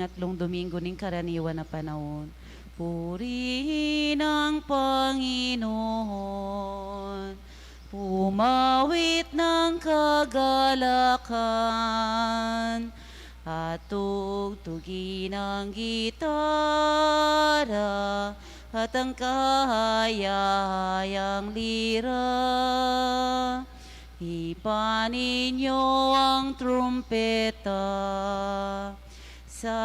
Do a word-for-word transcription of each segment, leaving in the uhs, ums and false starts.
ikatlung Domingo ning karaniwan a panaun. Purihin ang Panginoon, umawit ng kagalakan, at tugtugin ang gitara at ang kahayahayang lira. Ipanin niyo ang trumpeta sa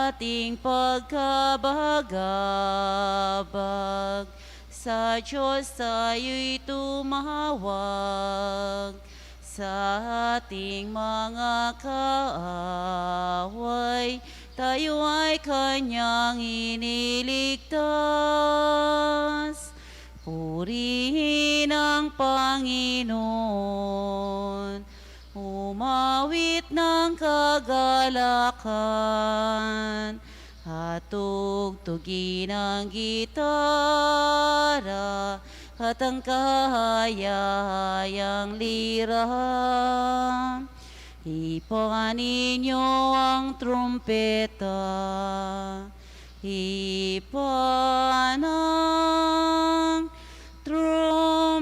ating pagkabagabag. Sa Diyos tayo'y tumawag, sa ating mga kaaway tayo ay kanyang iniligtas. Purihin ang Panginoon, umawit ng kagalakan, at tugtugin ang gitara at ang kahayahayang lira. Ipanin niyo ang trumpeta, ipanin ang trumpeta.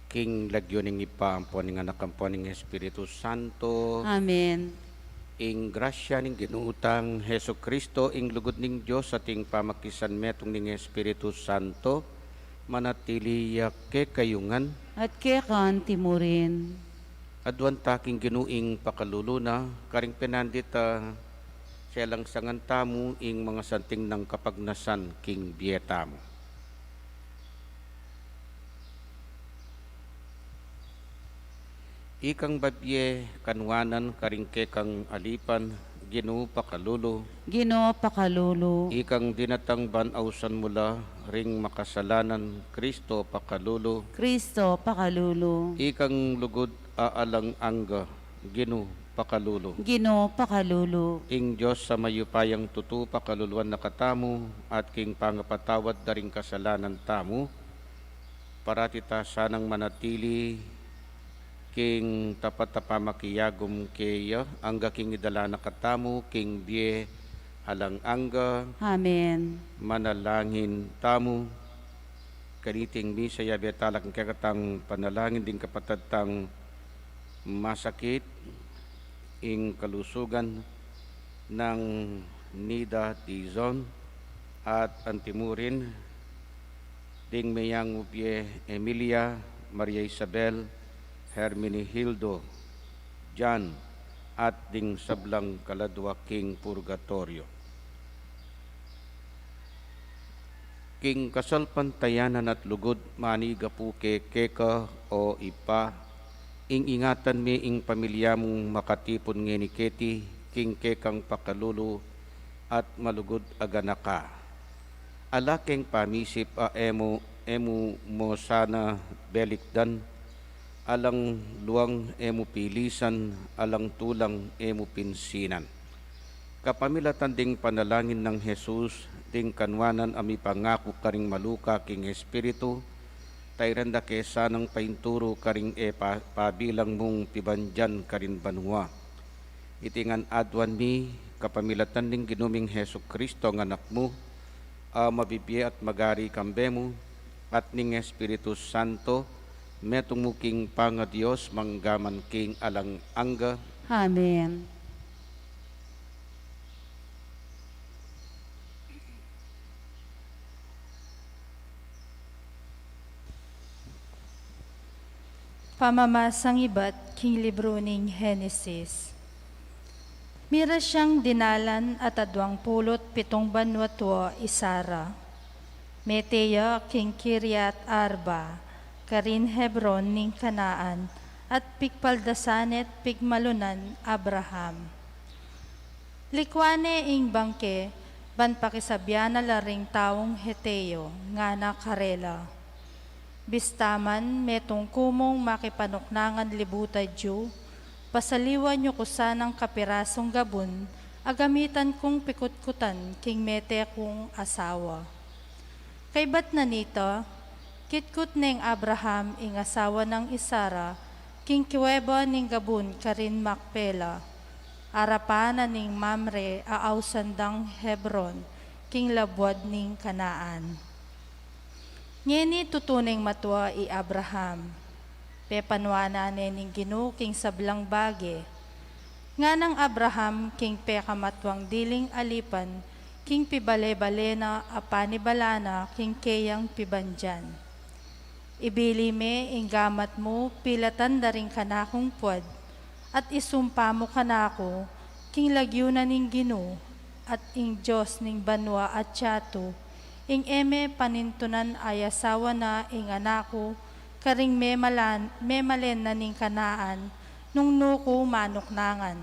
King lagyu ning Ibpa, ampo ning Anak, ampo ning Espiritu Santo. Amen. Ing grasya ning Ginu tang Jesucristo, ing lugud ning Dios, at ing pamakisanmetung ning Espiritu Santo, manatili ya kekayu ngan. At keka anti mu rin. Aduan ta king Ginu ing pakalulu na, karing penandit a selangsangan tamu ing mangasanting nang kapagnasan king bie tamu. Ikang babie kanuanan karing kekang alipan, Ginu pakalulu. Ginu pakalulu. Ikang dinatang ban ausan mu la ring makasalanan, Kristo pakalulu. Kristo pakalulu. Ikang lugud a alang angga, Ginu pakalulu. Ginu pakalulu. Ing Dios a mayupayang tutu pakaluluan na katamu, at king pangapatawad da ring kasalanan tamu, parati ta sanang manatili king tapat a pamakiyagum keya, angga king idala na katamu king bie alang angga. Amen. Manalangin tamu. Kaniting misa, yabe tala king kekatang panalangin ding kapatad tang masakit, ing kalusugan nang Nida Dizon, at anti mu rin ding meyangu bie Emilia, Maria Isabel, Herminihildo, Jan, at ding sablang kaladua king purgatoryo. King kasalpantayanan at lugud, manigapu ke keka, o Ibpa, ing ingatan me ing pamilya mung makatipun ngeni keti, king kekang pakalulu at malugud a ganaka. Ala keng pamisip a e mu, e mu mo sana belikdan, alang luang e mu pilisan, alang tulang e mu pinsinan. Kapamilatan ding panalangin nang Jesus, ding kanuanan a mipangaku karing maluka king Espiritu, tairan da ke sanang painturu karing e pa-, pabilang mung pibandian karin banua. Iti ngan aduan mi, kapamilatan ning Ginu ming Jesucristo a Anak mu, a mabibie at magari kambe mu, at ning Espiritu Santo, metung mu king pangaDios, mangga man king alang angga. Amen. Pamamasang ibat king libru ning Genesis. Mira siang dinalan at aduang pulu't pitung banua't wa i Sara. Mete ya king Kiriat-arba, karin Hebron ning Kanaan, at pigpaldasan ne't pigmalunan Abraham. Likuan ne ing bangke, ban pakisabian na la ring taung Heteo, ngana karela. Bista man metung ku mung makipanuknangan libutan yu, pasaliwan yu ku sanang kapirasung gabun a gamitan kung pikutkutan king mete kung asawa. Kaybat na nita, kitkut neng Abraham ing asawa nang i Sara king kuweba ning gabun karin Macpela. arapan na ning Mamre a ausan dang Hebron, king labuad ning Kanaan. Ngeni tutu neng matua i Abraham, pepanuanan ne ning Ginu king sablang bage. Nganang Abraham king pekamatuang diling alipan, king pibale-bale na a panibala na king keyang pibandian. Ibili me ing gamat mu pilatan da ring kanakung puad, at isumpa mu kanaku, king lagyu na ning Ginu, at ing Dios ning banua at yatu, ing e me panintunan a yasawa na ing anak ku, karing memalan, memalen na ning Kanaan, nung nu ku manuknangan.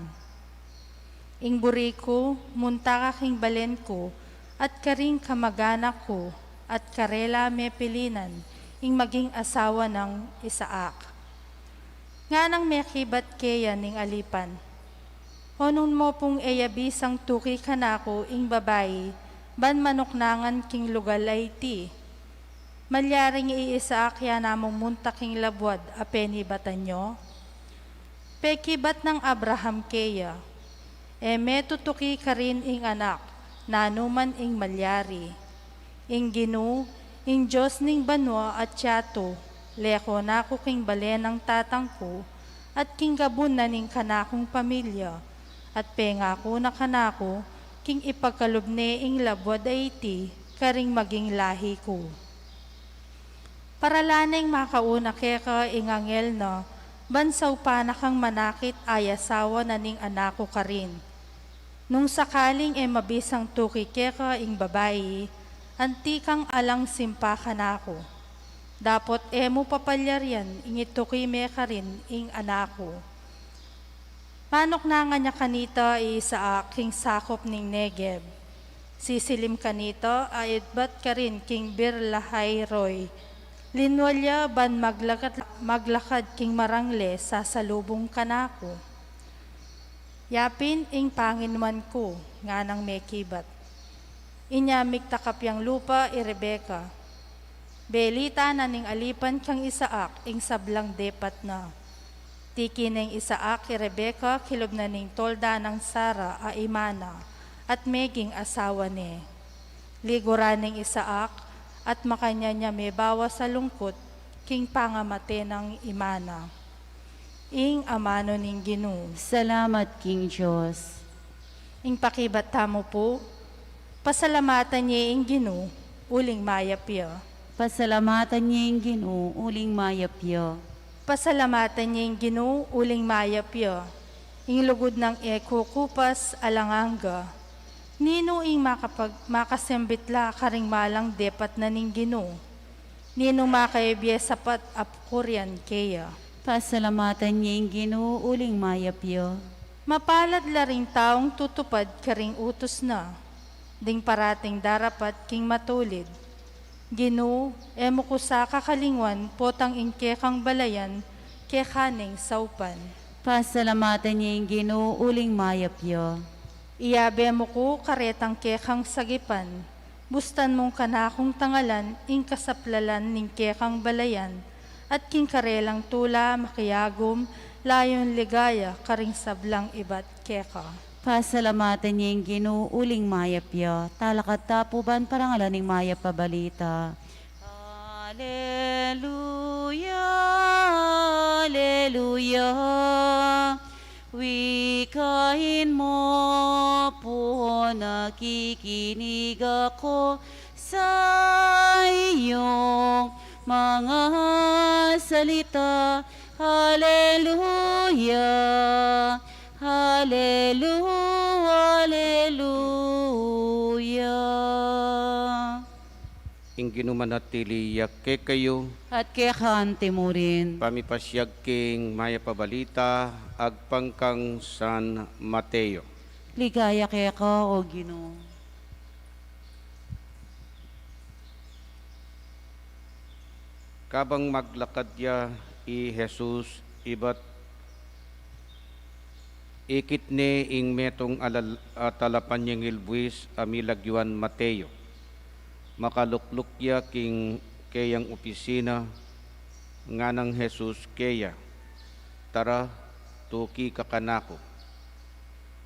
Ing buri ku, munta ka king balen ku, at karing kamaganak ku, at karela me pilinan, ing maging asawa nang Isaac. Nganang mekibat keya ning alipan, Onung mo pung e ya bisang tuki kanaku ing babai, ban manuknangan king lugal a iti? Malyaring i Isaac ya namung munta king labuad a penibatan yu? Pekibat nang Abraham keya, E me tutuki karin ing anak, nanu man ing malyari. Ing Ginu, ing Dios ning banua at yatu, leko na ku king bale nang tatang ku, at king gabun na ning kanakung pamilya, at pengaku na kanaku, king ipagkalub ne ing labuad a iti, karing maging lahi ku. Paralan neng makauna keka ing angel na, ban saupan na kang manakit a yasawa na ning anak ku karin. Nung sakaling e mabisang tuki keka ing babai, anti kang alang simpa kanaku. Dapot e mu papalyarian ing ituki me karin ing anak ku. Manuknangan ya kanita i Isaac king sakup ning Negeb. Sisilim kanita a idbat karin king Beer-lahai-roi. Linwal ya ban maglakad, maglakad king marangle sasalubung kanaku. Yapin ing panginuman ku, nganang mekibat. Inya migtakap yang lupa i Rebeka. Belita na ning alipan kang Isaac ing sablang depat na. Tiki neng Isaac i Rebeka kilub na ning tolda nang Sara a ima na, at meging asawa ne. Liguran neng Isaac, at makanyan ya mebawas a lungkut king pangamate nang ima na. Ing amanu ning Ginu. Salamat king Dios. Ing pakibat tamu pu, pasalamatan ye ing Ginu, uling mayap ya. Pasalamatan ye ing Ginu, uling mayap ya. Pasalamatan ye ing Ginu, uling mayap ya. Ing lugud nang e kukupas alang angga. Ninu ing makapag-, makasambit la karing malang depat na ning Ginu? Ninu makayabie sapat a pukurian keya? Pasalamatan ye ing Ginu, uling mayap ya. Mapalad la ring taung tutupad karing utus na, ding parating darapat king matulid. Ginu, e mu ku sa kakalingwan potang ing kekang balayan keka neng saupan. Pasalamatan ye ing Ginu, uling mayap ya. Iyabe mu ku karetang kekang sagipan, bustan mung kanakung tangalan ing kasaplalan ning kekang balayan, at king karelang tula makiagum layun ligaya karing sablang ibat keka. Pasalamatan ye ing Ginu, uling mayap ya. Talakad ta pu ban parangalan ing mayap a balita. Aleluya, aleluya. Wikain mo pu, nakikinig ako sa iyong mga salita. Aleluya, alelu-, aleluya. Ing Ginu manatili ya kekayu. At keka anti mu rin. Pamipasiag king mayap a balita agpang kang San Mateo. Ligaya keka, o Ginu. Kabang maglakad ya i Jesus ibat, ikit ne ing metung a lal-, a talapanyingil buis a milagyuan Mateo. Makalukluk ya king keyang opisina, nganang Jesus keya, "Tara, tuki ka kanaku."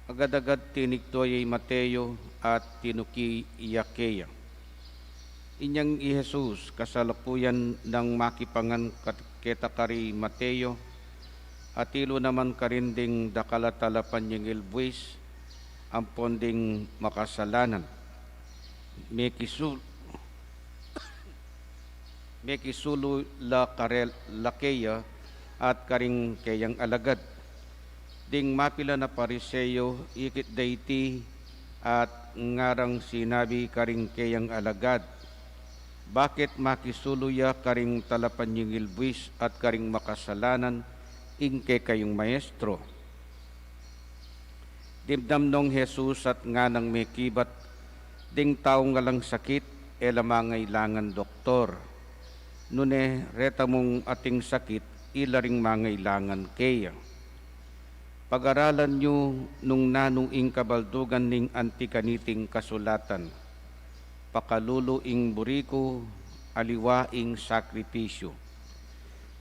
Agad-agad tinigto ya i Mateo at tinuki ya keya. Inyang i Jesus, kasalukuyan nang makipangan kat-, keta kari Mateo, atilu naman karin ding dakal a talapanyingil buis ampon ding makasalanan. Mekisul-, mekisulu la karela keya at karing keyang alagad. Ding mapilan a Pariseo ikit da iti at ngarang sinabi karing keyang alagad, "Bakit makisulu ya karing talapanyingil buis at karing makasalanan ing kekayung maestro?" Dimdam nong Jesus at nganang mekibat, "Ding taung alang sakit e la mangailangan doktor, nune reta mung ating sakit ila ring mangailangan keya. Pag-aralan yu nung nanu ing kabaldugan ning anti kaniting kasulatan, 'Pakalulu ing buri ku, aliwa ing sakripisyu.'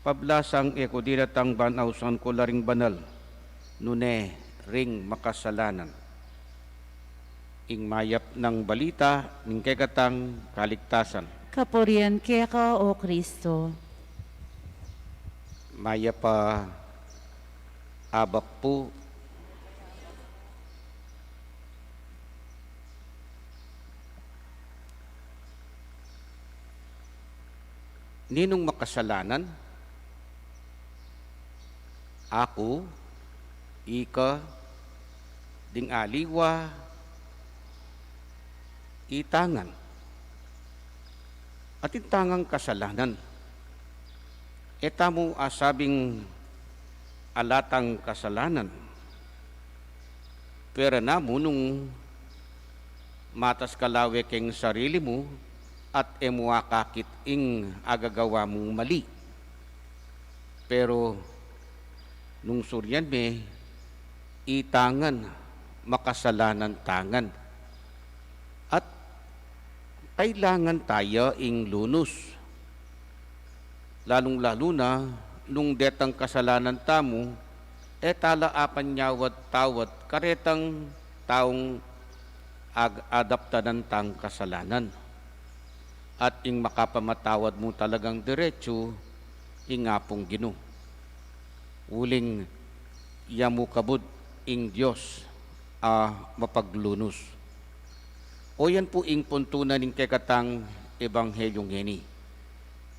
Pablasang e ku dinatang ban ausan ku la ring banal, nune ring makasalanan." Ing mayap nang balita ning kekatang kaligtasan. Kapurian keka, O Kristo. Mayap a abak pu. Ninung makasalanan? Aku, ika, ding aliwa, itangan. Atin tangang kasalanan. E tamu asabing ala tang kasalanan. Pera na mu nung matas ka lawe keng sarili mu at e mu akakit ing agagawa mung mali. Pero nung surian me, itangan, makasalanan tangan. At kailangan taya ing lunus. Lalung-lalu na nung detang kasalanan tamu, e tala apanyawad-tawad karetang taung ag-, adaptanan tang kasalanan. At ing makapamatawad mu talagang diretsu, ing Apung Ginu. Uling ya mu kabud ing Dios a mapaglunus. O yan pu ing puntu na ning kekatang ebanghelyo ngeni.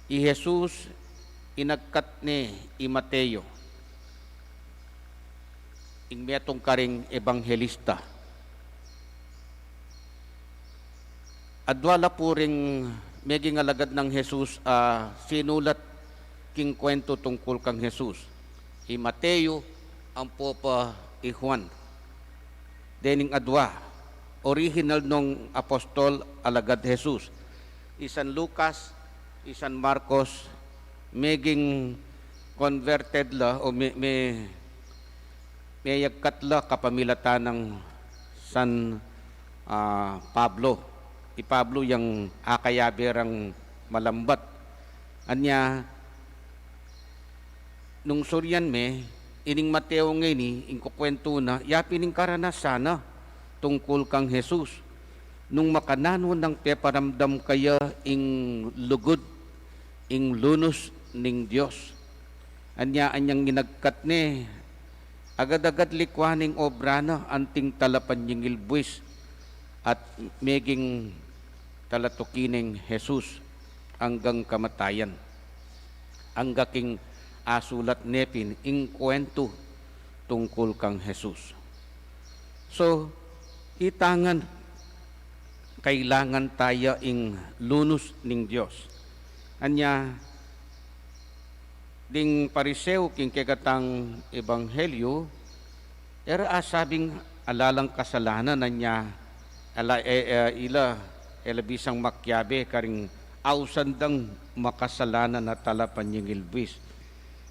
I Jesus, inagkat ne i Mateo, ing metung karing ebanghelista. Adwa la pu ring meging alagad nang Jesus a sinulat king kuwentu tungkul kang Jesus. I Mateo, ampo pa i Juan. Dening adwa, orihinal nong apostol alagad Jesus. I San Lucas, i San Marcos, meging converted la o me-, me-, meyagkat la kapamilatan nang San, ah, Pablo. I Pablo yang akayabe rang malambat. Anya, nung surian me, ining Mateo ngeni, ing kukuwentu na, ya pin ing karanasan na tungkul kang Jesus. Nung makananu nang peparamdam kaya ing lugud, ing lunus ning Dios. Anya, anyang inagkat ne, agad-agad likwan ing obra na anting talapanyingil buis at meging talatuki neng Jesus anggang kamatayan. Angga king asulat ne pin ing kuwentu tungkul kang Jesus. So, itangan, kailangan taya ing lunus ning Dios. Anya, ding Pariseo king kekatang ebanghelyo, e ra asabing ala lang kasalanan, anya, ala, e, e, ila, e la bisang makiabe karing ausan dang makasalanan a talapanyingil buis.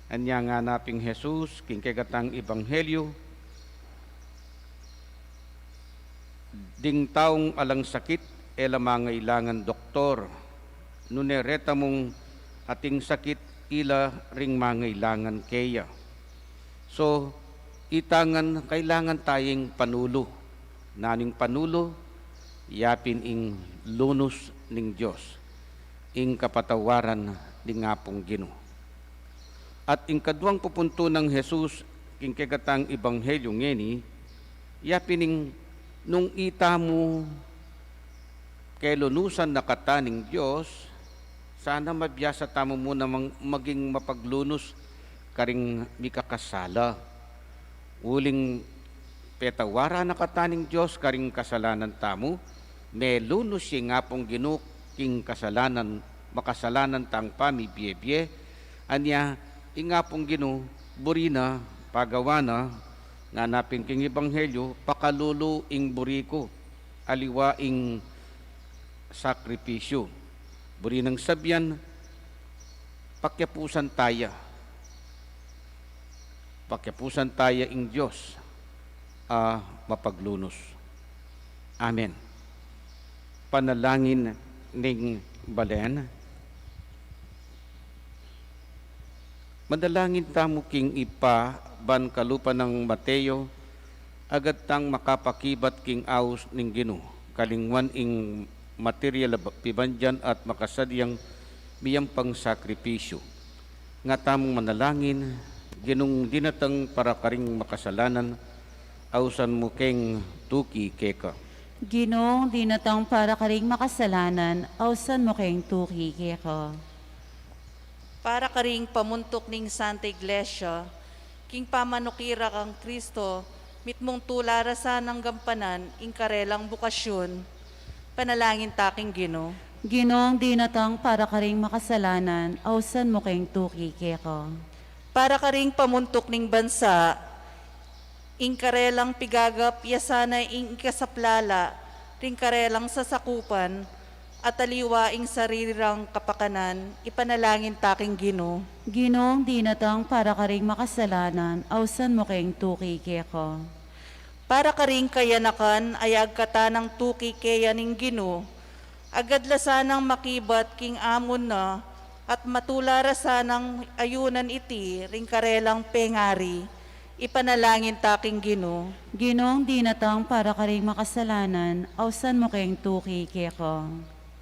Anya ngana pin Jesus king kekatang ebanghelyo, "Ding taung alang sakit, e la mangailangan doktor, nune reta mung ating sakit, ila ring mangailangan keya." So, Ita ngan kailangan taya ing panulu. Nanu ing panulu? Ya pin ing lunus ning Dios, ing kapatawaran ning Apung Ginu. At ing kaduang pupuntu nang Jesus king kekatang ebanghelyu ngeni, ya pin ing nung ita mu kelunusan na kata ning Dios, sana mabiasa tamu mu namang maging mapaglunus karing mikakasala. Uling petawaran na kata ning Dios karing kasalanan tamu, melunus ya ing Apung Ginu king kasalanan, makasalanan tang pamibiebie. Anya, ing Apung Ginu, buri na, pagawa na, ngana pin king ebanghelyu, pakalulu ing buri ku, aliwa ing sakripisyu. Buri nang sabian, pakiapusan taya. Pakiapusan taya ing Dios a mapaglunus. Amen. Panalangin ning balen. Manalangin tamu king Ibpa, ban kalupa nang Mateo, agad tang makapakibat king aus ning Ginu, kalingwan ing material a ba-, pibandian at makasadiang miyampang sakripisyu. Nga tamung manalangin, Ginung dinatang para karing makasalanan, ausan mu keng tuki keka. Ginung dinatang para karing makasalanan, ausan mu keng tuki keka. Para karing pamuntuk ning Santa Iglesia, king pamanukira kang Kristo, mitmung tula ra sanang gampanan ing karelang bukasyun, panalangin ta king Ginu. Ginung dinatang para karing makasalanan, ausan mu keng tuki keka. Para karing pamuntuk ning bansa, ing karelang pigagap ya sana ing ikasaplala ring karelang sasakupan, at aliwa ing sarili rang kapakanan, ipanalangin ta king Ginu. Ginung dinatang para karing makasalanan, ausan mu keng tuki keka. Para karing kayanakan a agkatan nang tuki keya ning Ginu, agad la sanang makibat king amun na, at matula ra sanang ayunan iti ring karelang pengari, ipanalangin ta king Ginu. Ginung dinatang para karing makasalanan, ausan mu keng tuki keka.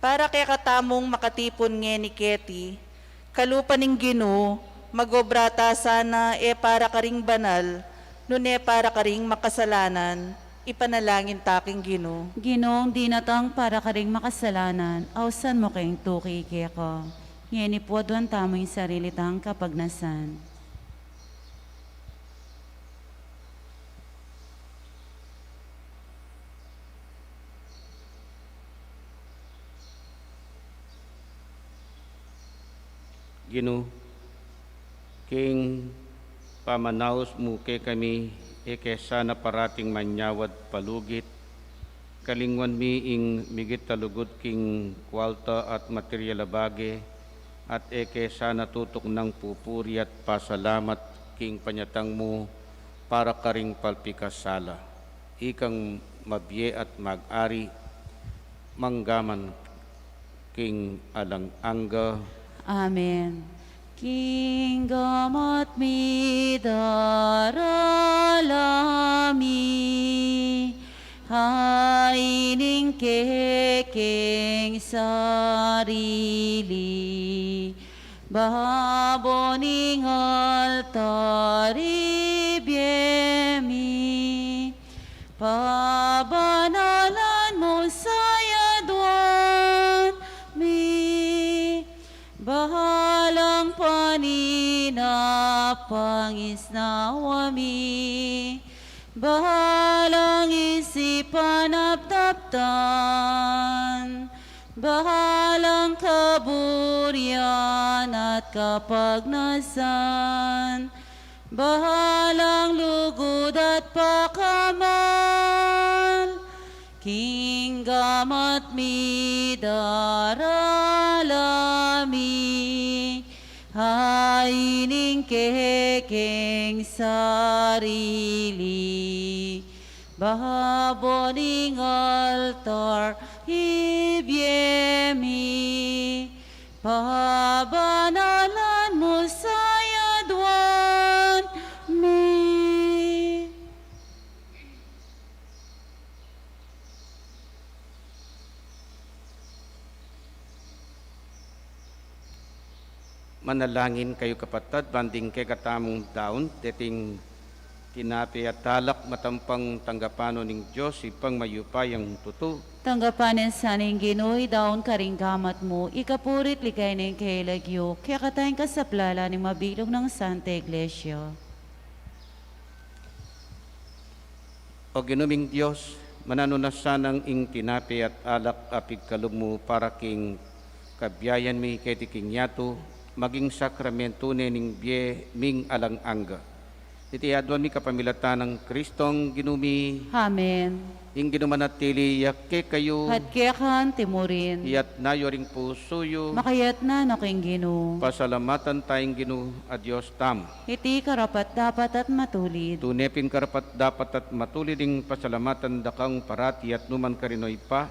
Para kekatamung makatipun ngeni keti, kalupa ning Ginu, magobra ta sana e para karing banal, nune para karing makasalanan, ipanalangin ta king Ginu. Ginung dinatang para karing makasalanan, ausan mu keng tuki keka. Ngeni pu aduan tamu ing sarili tang kapagnasan. Ginu, king pamanaus mu kekami, e ke sana parating manyawad palugit, kalingwan mi ing migit a lugud king kualta at material a bage, at e ke sana tutuknang pupuri at pasalamat king panyatang mu para karing palpikasala. Ikang mabie at mag-ari, manggaman king alang angga. Amen. King gamat mi darala mi, haining kekeng sarili, babo ning altar ibie mi, pabanalan mu sa aduan mi, bahalang paninap pangisnawa mi, bahalang isipan at daptan, bahalang kaburian at kapagnasan, bahalang lugud at pakamal, king gamat mi darala mi, haining kekeng sarili, babo ning altar ibie mi, pabanalan mu sa aduan mi. Manalangin kayu, kapatad, ban ding kekatamung daun, deting tinape at alak, matampang tanggapan no ning Dios, Ibpang mayupayang tutu. Tanggapan na sana ning Ginu ing daun karing gamat mu, ikapurit ligaya ning kayang lagyu, kekatamu ing kasaplalan ning mabilug nang Santa Iglesia. O Ginu ming Dios, mananu na sanang ing tinape at alak a pigkalub mu para king kabiayan mi keti king yatu, maging sakramentu ne ning bie ming alang angga. Iti aduan mi kapamilatan nang Kristong Ginu mi. Amen. Ing Ginu manatili ya kekayu. At keka mu rin. Iyatas yu ring pusu yu. Makayatas na king Ginu. Pasalamatan taya ing Ginu a Dios tamu. Iti karapat-dapat at matulid. Tune pin karapat-dapat at matulid ing pasalamatan da kang parati at nukarin man, O Ibpa,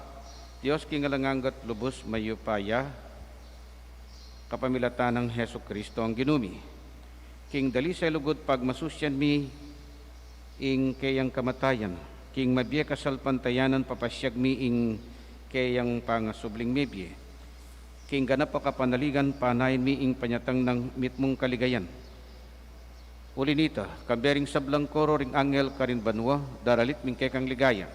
Dios king alang angga at lubus mayupaya, kapamilatan nang Jesucristo a Ginu mi. King dalisay lugud pagmasusian mi ing kayang kamatayan, king mabie kasalpantayanan papasiag mi ing kayang pangasubling mebie. King ganap a kapanaligan, panayan mi ing panyatang nang mitmung kaligayan. Uli na nita, kambe ring sablang koro ring anghel karin banua, daralit mi ing kekang ligaya.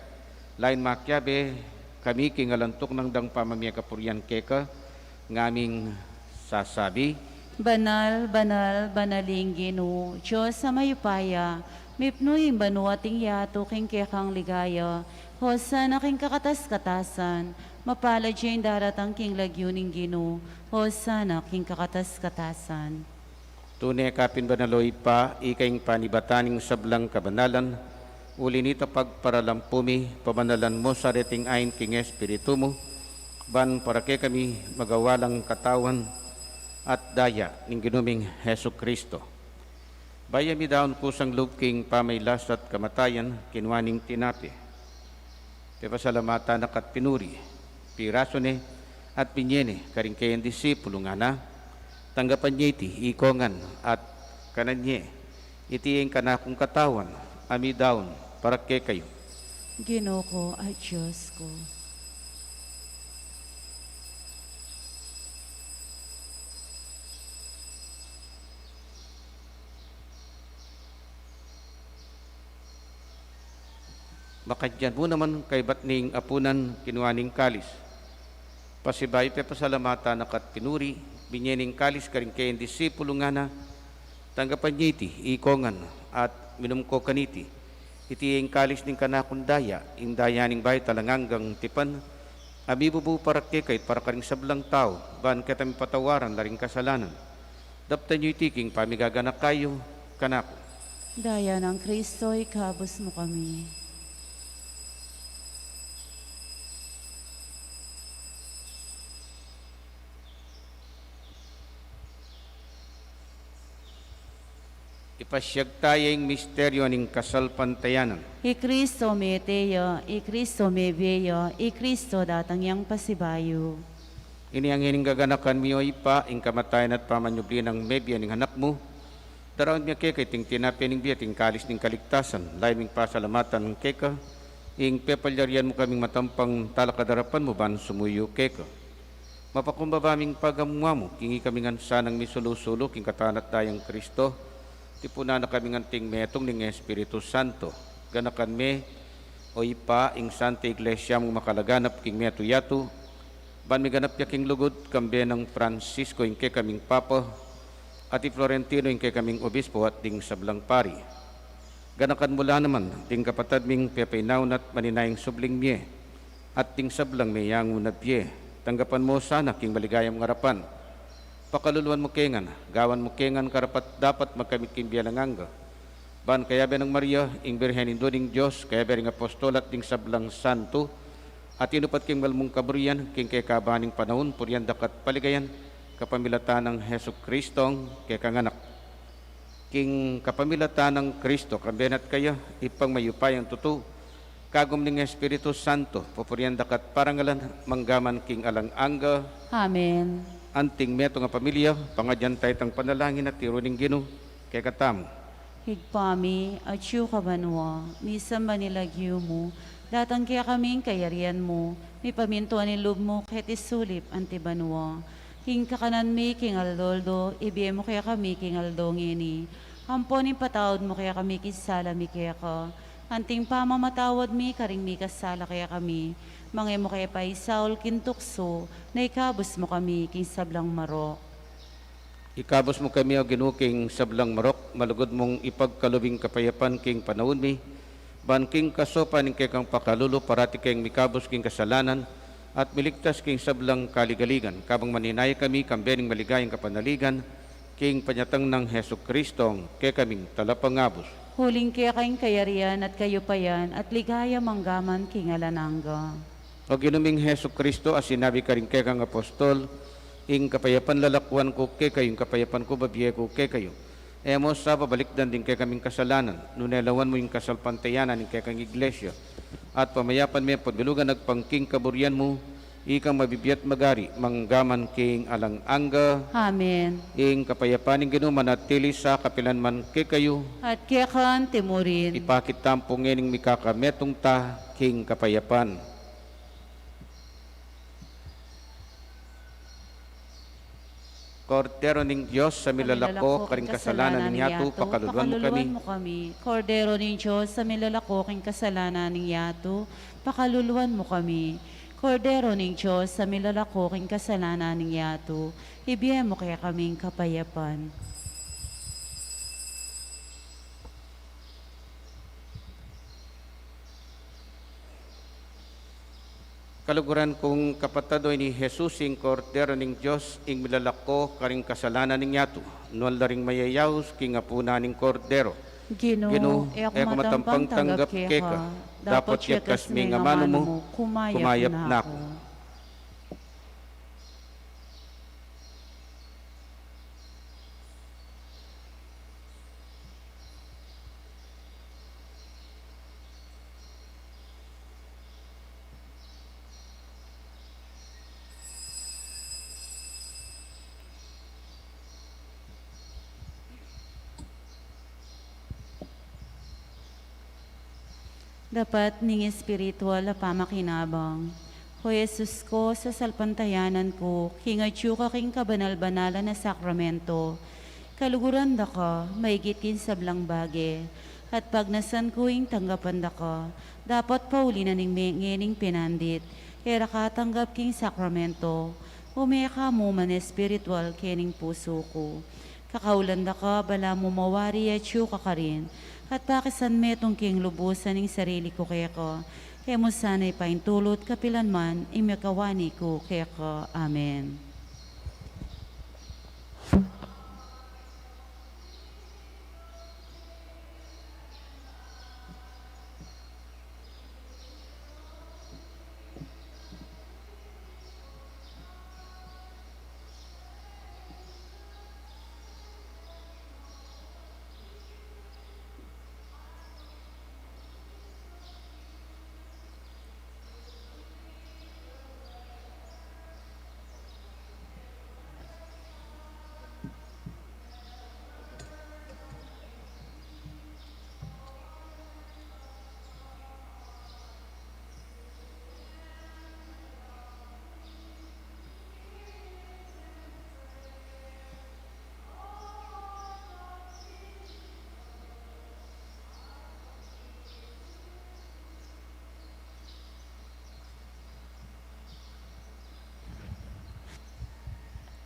Lain makiabe kami king alantuk nang dang pamamie kapurian keka, ngaming sasabi: Banal, banal, banal ing Ginu, Dios a mayupaya, mipnu ing banua at ing yatu king kekang ligaya. Hosana king kakatas-katasan, mapalad ya ing daratang king lagyu ning Ginu, Hosana king kakatas-katasan. Tune ka pin banal, O Ibpa, ika ing panibatan ning sablang kabanalan, uli na nita pagparalampu mi, pabanalan mu sa reting ain king Espiritu mu, ban para kekami magawa lang katawan at daya ning Ginu ming Jesucristo. Bayu ya midaun kusang lub king pamailas at kamatayan, kinua ne ing tinape, pepasalamatan na ka't pinuri, pirasu ne at binie ne karing kayang disipulu, ngana: Tanggapan ye iti ikong ngan at kanan ye, iti ing kanakung katawan a midaun para kekayu. Ginu ku at Dios ku. Makanyan mu naman kaybat ning apunan, kinua ne ing kalis, pasibayu pepasalamatan na ka't pinuri, binie ne ing kalis karing kayang disipulu, ngana: Tanggapan ye iti ikong ngan at minum ko kaniti, iti ing kalis ning kanakung daya, ing daya ning bayu at alang anggang tipan, a mibubu para kekayu at para karing sablang tau, ban keta mipatawaran la ring kasalanan. Daptan yu iti king pamigaganaka yu kanaku. Daya nang Kristo, ikabus mu kami. Ipasiag taya ing misteryu ning kasalpantayanan. I Kristo mete ya, i Kristo mebie ya, i Kristo datang yang pasibayu. Ini ing gaganakan mi, o Ibpa, ing kamatayan at pamanyubli nang mebie ning Anak mu. Daraun mi keka iting tinape ning bie at ing kalis ning kaligtasan, lalu ming pasalamatan keka ing pepalyarian mu kaming matampang talakad arapan mu ban sumuyu keka. Mapakumbaba ming pagamu-amu king ikami ngan sanang misulu-sulu king katawan at dayang Kristo, tipunan na kaming anting metung ning Espiritu Santo. Ganakan me, o Ibpa, ing Santa Iglesia mung makalaganap king metung yatu, ban miganap ya king lugud, kambe nang Francisco ing kekaming Papa, at i Florentino ing kekaming Obispo at ding sablang pari. Ganakan mu la naman ding kapatad ming pepainaun at maninayang subling mie, at ding sablang meyangu na bie. Tanggapan mu sana king maligaya mung arapan. Pakaluluan mu ke ngan, gawan mu ke ngan karapat-dapat magkamit king bie alang angga. Ban kayabe nang Maria, ing Birhen Indu ning Dios, kayabe ring apostol at ding sablang santo, a tinupat king mal mung kaburian, king kekaban ning panaun, purian da ka at paligayan, kapamilatan nang Jesucristong kekang Anak. King kapamilatan nang Kristo, kambe na at kaya, Ibpang mayupayang tutu, kagum ning Espiritu Santo, pupurian da ka at parangalan, mangga man king alang angga. Amen. Anting metung a pamilya, pangadyan taya itang panalangin a tiru ning Ginu kekatamu. Ibpa mi, atsu ka banua, misamban ya ing lagyu mu, datang kekami ing kayarian mu, mipamintuan ing lub mu keti sulip anti banua. Ing kakanan mi king aldo-aldo, ibie mu kekami king aldo ngeni. Ampon ipatawad mu kekami king sala mi keka, anti ing pamamatawad mi karing mikasala kekami. Manga e mu ke paisaul king tuksu, nune ikabus mu kami king sablang marok. Ikabus mu kami, O Ginu, king sablang marok, malugud mung ipagkalub ing kapayapan king panaun mi, ban king kasaupan ning kekang pakalulu parati kaming mikabus king kasalanan, at miligtas king sablang kaligaligan, kabang manenaya kami kambe ning maligayang kapanaligan, king panyatang nang Jesucristo, kekaming Talapangabus. Uling keka ing kayarian at kayupayan at ligaya mangga man king alang angga. O Ginu ming Jesucristo, a sinabi karing kekang apostol, ing kapayapan lalakuan ku kekayu, ing kapayapan ku bibie ku kekayu. E mu sa babalikdan ding kekaming kasalanan, nune lawan mu ing kasalpantayanan ning kekang Iglesia, at pamayapan me pagbilugan agpang king kaburian mu, ikang mabibie at magari, mangga man king alang angga. Amen. Ing kapayapan ning Ginu manatili sa kapilan man kekayu. At keka anti mu rin. Ipakit tamu pu ngening mikakametung ta king kapayapan. Kordero ning Dios, a milalako karing kasalanan ning yatu, pakaluluan mu kami. Kordero ning Dios, a milalako karing kasalanan ning yatu, pakaluluan mu kami. Kordero ning Dios, a milalako karing kasalanan ning yatu, ibie mu kekami ing kapayapan. Kaluguran kung kapatad, o ini i Jesus, ing Kordero ning Dios, ing milalako karing kasalanan ning yatu. Nuan la ring mayayaus king apunan ning Kordero. Ginu, e ku matampang tanggap keka, dapot yagkas me ing amanu mu, kumayap na ku. Dapat ning espiritual a pamakinabang. O Jesus ku, sasalpantayanan ku king atyu ka king kabanal-banalan a sakramento. Kaluguran da ka maigit king sablang bage, at pagnasan ku ing tanggapan da ka, dapot pauli na ning me-, ngening pinandit, e ra ka tanggap king sakramento, ume ka mu man espiritual kening pusu ku. Kakaulan da ka, balamu mawari atyu ka karin, at pakisan metung king lubusan ing sarili ku keka, e mu sana ipaintulut kapilan man ing makawani ku keka. Amen.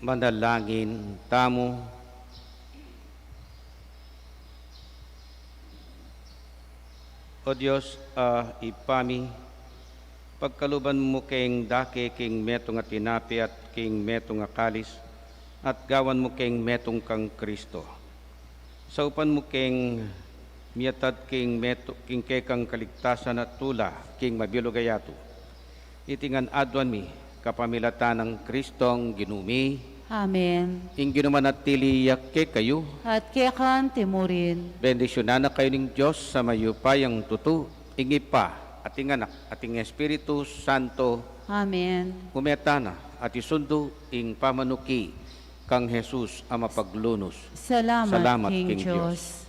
Manalangin tamu. O Dios, a Ibpa mi, pagkaluban mu keng dake king metung a tinape at king metung a kalis, at gawan mu keng metung kang Kristo. Saupan mu keng miyatad king metu-, king kekang kaligtasan at tula king mabilug a yatu. Iti ngan aduan mi kapamilatan nang Kristong Ginu mi. Amen. Ing Ginu manatili ya kekayu. At keka anti mu rin. Bendisyunan na kayu ning Dios a mayupayang tutu, ing Ibpa, at ing Anak, at ing Espiritu Santo. Amen. Ume tana at isundu ing pamanuki kang Jesus a mapaglunus. Salamat king Dios.